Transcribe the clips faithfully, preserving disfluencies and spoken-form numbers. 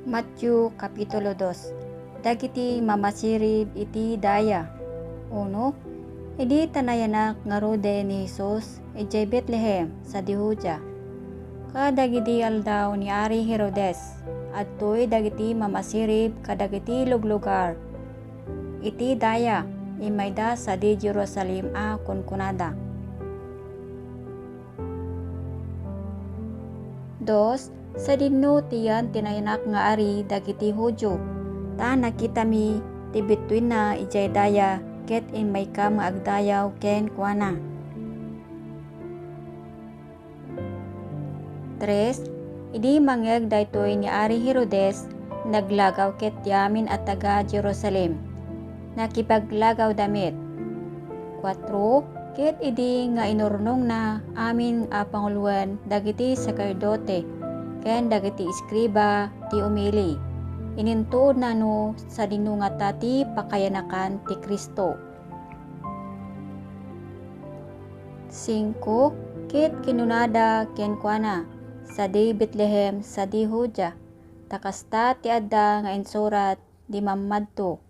Mateo Kapitulo dos. Dagiti mamasirib iti daya. Uno, idi tanayanak ngaruden ni Jesus idiay Betlehem sadi Judea. Kadagidi aldaw ni Ari Herodes, adtoy dagiti mamasirib kadagiti luglugar iti daya, immayda sadi Jerusalem a kunkunada. Dos, sadinno ti yan ti nayanak nga ari dagiti Judio, ta nakitami ti bittuenna idiay daya ket immaykam nga agdayaw kenkuana. Tres, idi mangngeg daytoy ni Ari Herodes, naglagaw ket ti amin a taga Jerusalem. Nakipaglagawda met. Kuatro, ket idi nga inurnongna amin a panguloen dagiti saserdote ken dagiti eskriba ti umili, inintuodna no sadino ngata ti pakayanakan ti Cristo. Singko, ket kinunada kenkuana, sadi Betlehem, sadi Judea, ta kasta ti adda nga insurat di mammadto.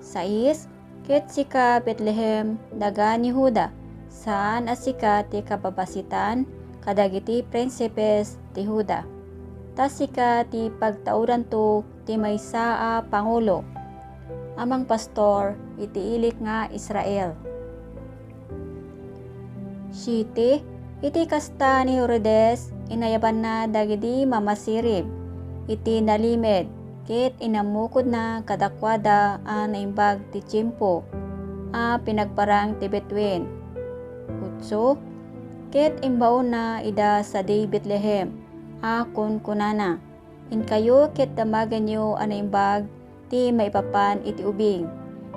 Sais, ket sika, Betlehem, daga ni Juda, saan a sika ti kababasitan kadagiti prinsipes ti Juda. Ta sika ti pagtaudanto ti maysa a pangulo a mangpastor iti ilik nga Israel. Siete, iti kasta ni Herodes, inayabanna dagiti mamasirib iti nalimed, ket inammukodna kadakuada a naimbag ti tiempo a pinagparang ti bituen. Otso, ket imbaonna ida sadi Betlehem a kunkunana, "Inkayo ket damagenyo a naimbag ti maipapan iti ubing,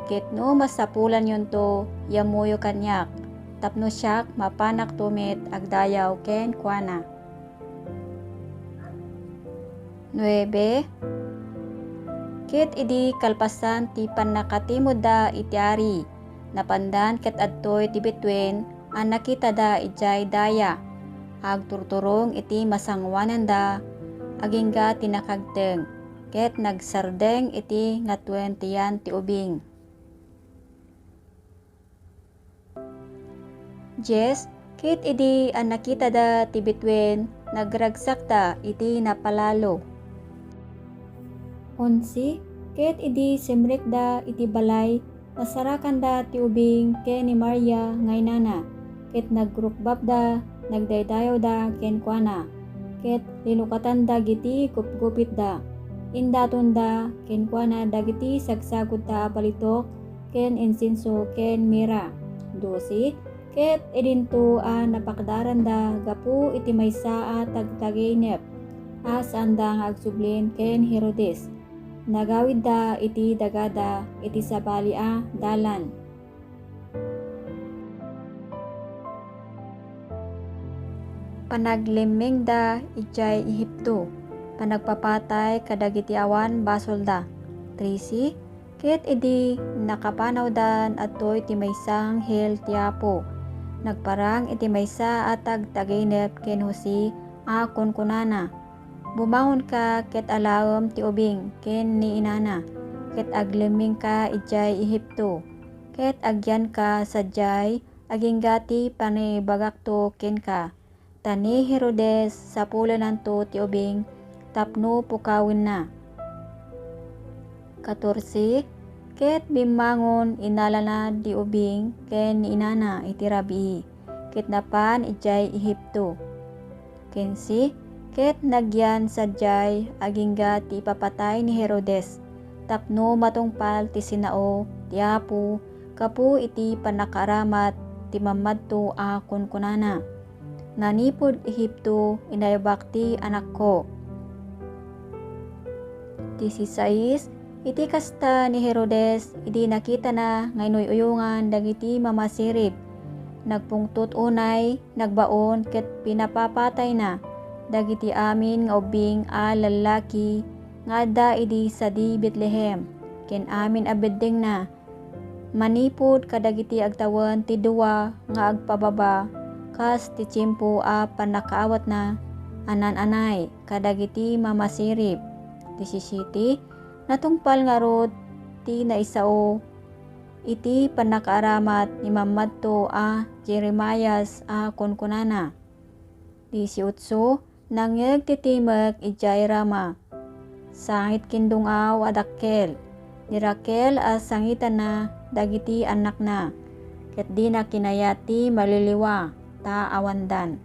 ket no masapulanyonto, yammoyo kaniak, tapno siak mapanakto met agdayaw kenkuana." Nuebe, ket idi kalpasan ti pannakatimudda iti ari, napandan ket adtoy ti bituen a nakitada idiay daya. Agturturong iti masangoananda, agingga ti nakagteng, ket nagsardeng iti ngatuen ti yan ti ubing. Dies, ket idi a nakitada ti bituen, nagragsakda iti napalalo. Onse, ket idi simrekda iti balay, nasarakanda ti ubing ken ni Maria nga inana, ket nagrukbabda, nagdaydayawda kenkuana, ket linukatan dagiti gupgupitda. Indatonda kenkuana dagiti sagsagutda a balitok ken insenso ken mira. Dose, ket idinto a napakdaranda gapu iti maysa a tagtagainep a saanda nga agsublin ken Herodes. Nagawidda iti dagada iti sabali a dalan. Panaglemmengda idiay Ehipto. Panagpapatay kadagiti awan basolda. Trese, ket idi nakapanawdan, adtoy ti maysa nga anghel ti Apo. Nagparang iti maysa a tagtagainep ken Jose a kunkunana, "Bumangonka ket alaem ti ubing ken ni inana, ket aglemmengka idiay Ehipto, ket agyanka sadiay, agingga ti panangibagakto kenka." Ta ni Herodes sapulenanto ti ubing tapno pukawenna. Katorse, ket bimmangon, inalana ti ubing ken ni inana iti rabii, ket napan idiay Ehipto. Kinse, ket nagyan sadiay agingga ti ipapatay ni Herodes, tapno matungpal ti sinao ti Apo gapu iti pannakaaramat ti mammadto a kunkunana, "Nanipud Ehipto, inayabak ti anakko." Disisais, iti kasta ni Herodes, idi nakitana nga inuy-uyongan dagiti mamasirib, nagpungtot unay, nagbaon ket pinapapatayna dagiti amin nga ubbing a lallaki nga adda idi sadi Betlehem, ken amin a beddengna, manipud kadagiti agtawen ti dua nga agpababa, kas ti tiempo a pannakaawatna a naan-anay kadagiti mamasirib. Disisyete, natungpal ngarud ti naisao iti pannakaaramat ni Mammadto a Jeremias a kunkunana, Disiotso, nangngeg ti timek idiay Rama. Sangit ken dung-aw a dakkel. Ni Raquel a sangitanna dagiti annakna, ket dina kinayat ti maliliwa ta awandan.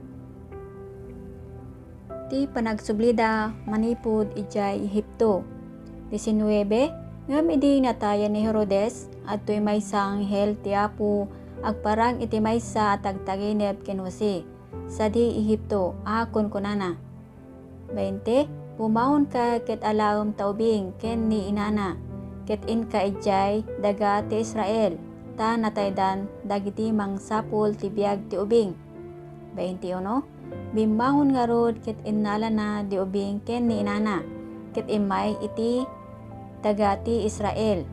Ti panagsublida manipud idiay Egipto. Diecinuebe, ngem idi natayen ni Herodes, adtoy maysa a anghel ti Apo agparang iti maysa a tagtagainep ken Jose, sadi Egipto, a kunkunana, Bainte, bumaonka ket alaem ta ubing ken ni inana, ket inka idiay daga ti Israel, ta nataydan dagiti mangsapul ti biag ti ubing. Bainte uno, bimmangon ngarud ket innalana di ubing ken ni inana, ket immay iti daga ti Israel.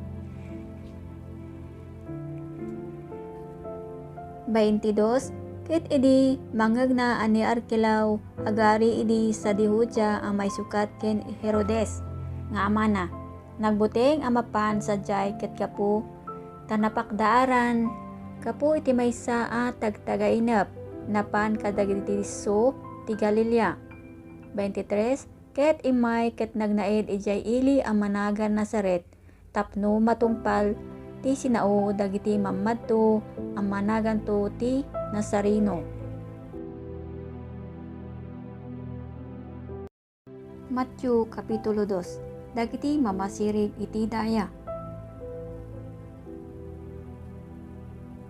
Baintidos, ket idi mangngegna a ni Arkelao agari idi sadi Judea a maisukat ken Herodes nga amana, nagbuteng a mapan sadiay ket gapu ta napakdaaran gapu iti maysa a tagtagainep, napan kadagiti disso ti Galilea. Baintitres, ket immay ket nagnaed idiay ili a managan Nazaret, tapno matungpal ti sinao dagiti mammadto a managanto ti Nazareno. Mateo Kapitulo dos. Dagiti mamasirib iti daya.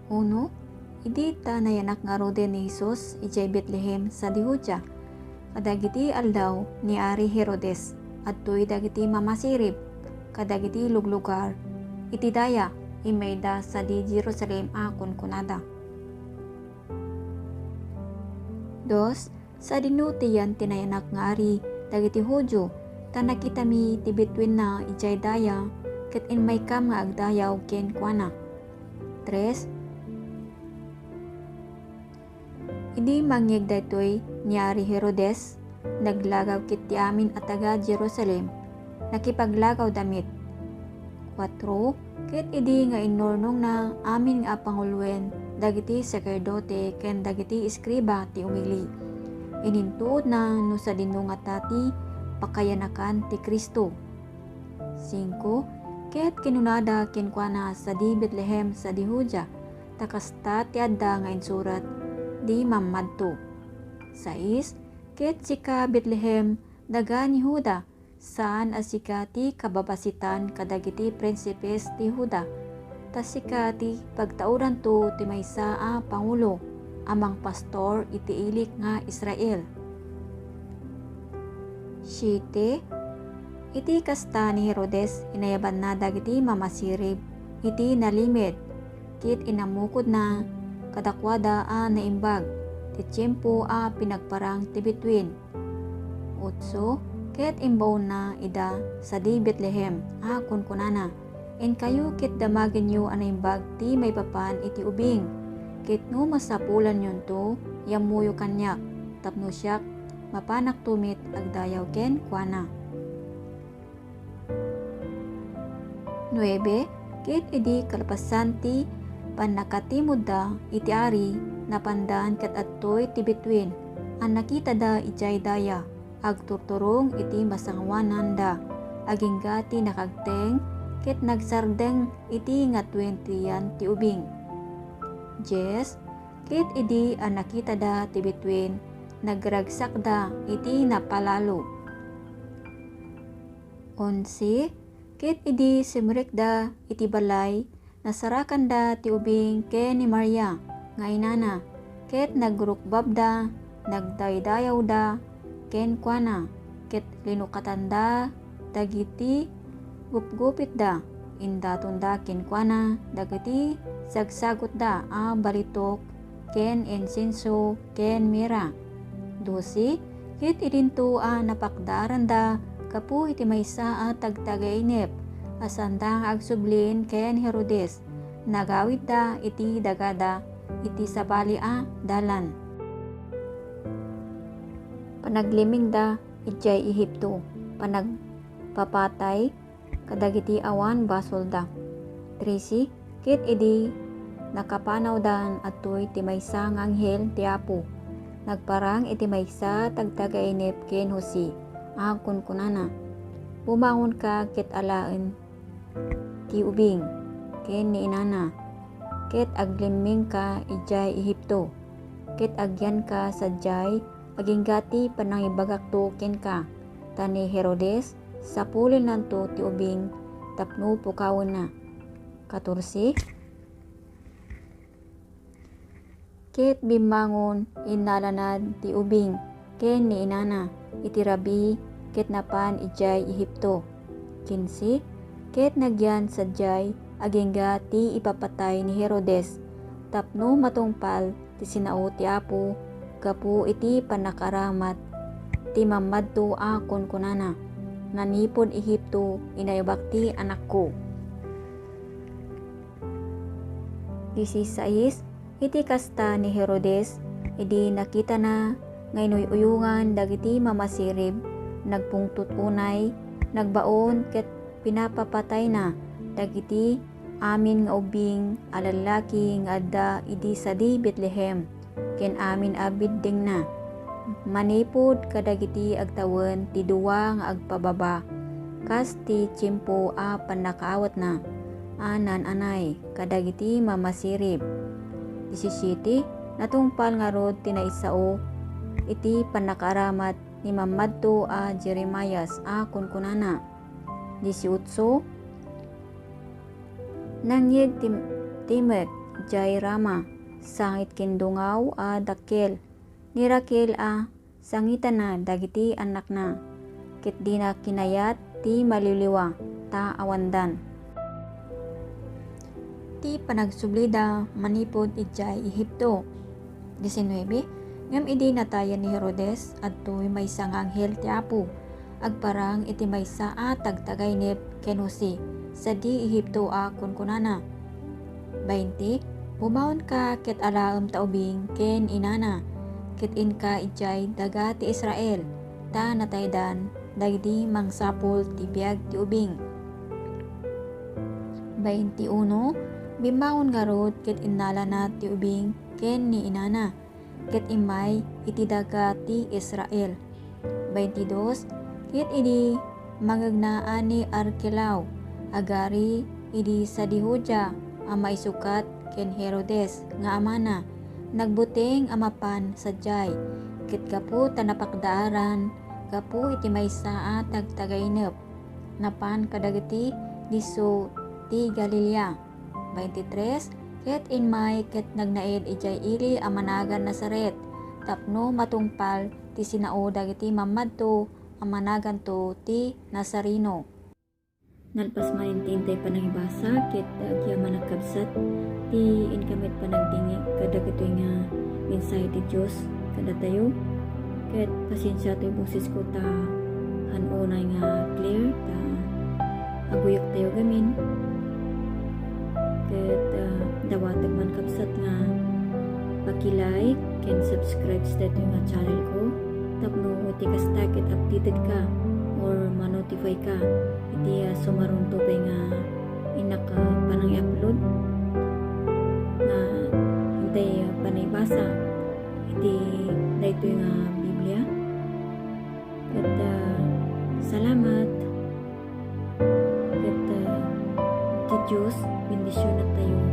Uno, idi ta nayanak ngaruden ni Jesus idiay Betlehem sadi Judea, kadagiti aldaw ni Ari Herodes, adtoy dagiti mamasirib kadagiti luglugar iti daya, immayda sadi Jerusalem a kunkunada, Dos, sadino ti yan ti nayanak nga ari dagiti Judio, ta nakitami ti bituenna idiay daya, ket immaykam nga agdayaw kenkuana. Tres, idi mangngeg daytoy ni Ari Herodes, naglagaw ket ti amin a taga Jerusalem, nakipaglagawda met. Kuatro, ket idi nga innurnongna amin nga panguloen dagiti saserdote ken dagiti eskriba ti umili, inintuodna no sadino ngata ti pakayanakan ti Cristo. Singko, ket kinunada kenkuana sadi Betlehem sadi Judea, ta kasta ti adda nga insurat di mammadto. Sais, ket sika, Betlehem, daga ni Juda, saan a sika ti kababasitan kadagiti prinsipes ti Juda, ta sika ti pagtaodanto ti maysa a pangulo a mangpastor iti ilik nga Israel. Siete, iti kasta ni Herodes, inayabanna dagiti mamasirib iti nalimed, ket inammukodna kadakuada a naimbag ti tiempo a pinagparang ti bituen. Otso, ket imbaonna ida sadi Betlehem a kunkunana, Inkayo ket damagenyo a naimbag ti maipapan iti ubing, ket no masapulanyonto, yammoyo kaniak, tapno siak, mapanakto met agdayaw kenkuana. Nuebe, ket idi kalpasan ti pannakatimudda iti ari, napandan ket adtoy ti bituen a nakitada idiay daya, agturturong iti masangoananda, agingga ti nakagteng ket nagsardeng iti ngatuen ti yan ti ubing. Dies, ket idi a nakitada ti bituen, nagragsakda iti napalalo. Onse, ket idi simrekda iti balay, nasarakanda ti ubing ken ni Maria nga inana, ket nagrukbabda, nagdaydayawda kenkuana, ket linukatanda dagiti gupgupitda, indatonda kenkuana dagiti sagsagutda a balitok ken insenso ken mira. Dose, ket idinto a napakdaaranda gapu iti maysa a tagtagainep a saanda nga agsublin ken Herodes, nagawidda iti dagada iti sabali a dalan. Panaglimingda idiay Ehipto. Panag-, agpapatay kadagiti awan basolda. Trese, ket idi nakapanawdan, adtoy ti maysa nga anghel ti Apo. Nagparang iti maysa tagtagainep ken Jose, a kunkunana, "Bumangonka ket alaem ti ubing ken ni inana, ket aglimmingka idiay Egipto, ket agyanka sadiay agingga ti panangibagakto kenka, ta ni Herodes sapulennanto ti ubing tapno pukawenna." Katorse, ket bimmangon, innalanad ti ubing ken ni inana iti rabii ket napan idiay Egipto. Kinse, ket nagyan sadiay agingga ti ipapatay ni Herodes tapno matungpal ti sinao ti Apo gapu iti pannakaaramat ti mammadto a kunkunana, "Manipud Egipto inayabak ti anakko." Disisais, iti kasta ni Herodes, idi nakitana nga inuy-uyongan dagiti mamasirib, nagpungtot unay, nagbaon ket pinapapatayna dagiti amin nga ubbing a lallaki nga adda idi sadi Betlehem ken amin a biddengna, manipud kadagiti agtawen ti dua nga agpababa, kas ti tiempo a pannakaawatna a naan-anay kadagiti mamasirib. Disisiete, natungpal ngarud ti naisao iti pannakaaramat ni mammadto a Jeremias a kunkunana, Disiotso, nangngeg ti, ti mek idiay Rama, sangit ken dungaw a dakkel. Ni Raquel a sangitana dagiti annakna, ket dina kinayat ti maliwliwa ta awandan. Ti panagsublida manipud idiay Egipto. Diecinuebe, ngem idi natayen ni Herodes, adtoy maysa nga anghel ti Apo, agparang iti maysa a tagtagainep ken Jose, sadi Egipto a kunkunana, Bainte, bumaonka ket alaem ta ubing ken inana, ket inka idiay daga ti Israel, ta nataydan dagiti mangsapul ti biag ti ubing. Bainte uno, bimmangon ngarud ket innalana ti ubing ken ni inana, ket immay iti daga ti Israel. Baintidos, ket idi mangngegna a ni Arkelao, agari idi sadi Judea a maisukat ken Herodes nga amana, nagbuteng a mapan sadiay, ket gapu ta napakdaaran gapu iti maysa a tagtagainep, napan kadagiti disso ti Galilea. Baintitres, ket immay ket nagnaed idiay ili a managan Nazaret, tapno matungpal ti sinao dagiti mammadto a managanto ti Nazareno. Nalpas manen ti intay panangibasa, ket agyamanak, kabsat, ti inka met panagdingngeg kadagitoy nga mensahe ti Dios kadatayo. Ket pasensia toy bosesko ta han unay nga clear ta aguyok tayo gamin. Ket, ah, dawatag man, kabsat, nga paki-like ken subscribe daytoy nga channel ko tapno iti kasta ket updated ka or ma-notify ka iti, ah, sumaruno pay nga innak, ah, panang-i-upload nga intay, ah, panangibasa iti daytoy nga Biblia. Ket, ah, salamat. Ket, ah, ti Dios bendisionatayo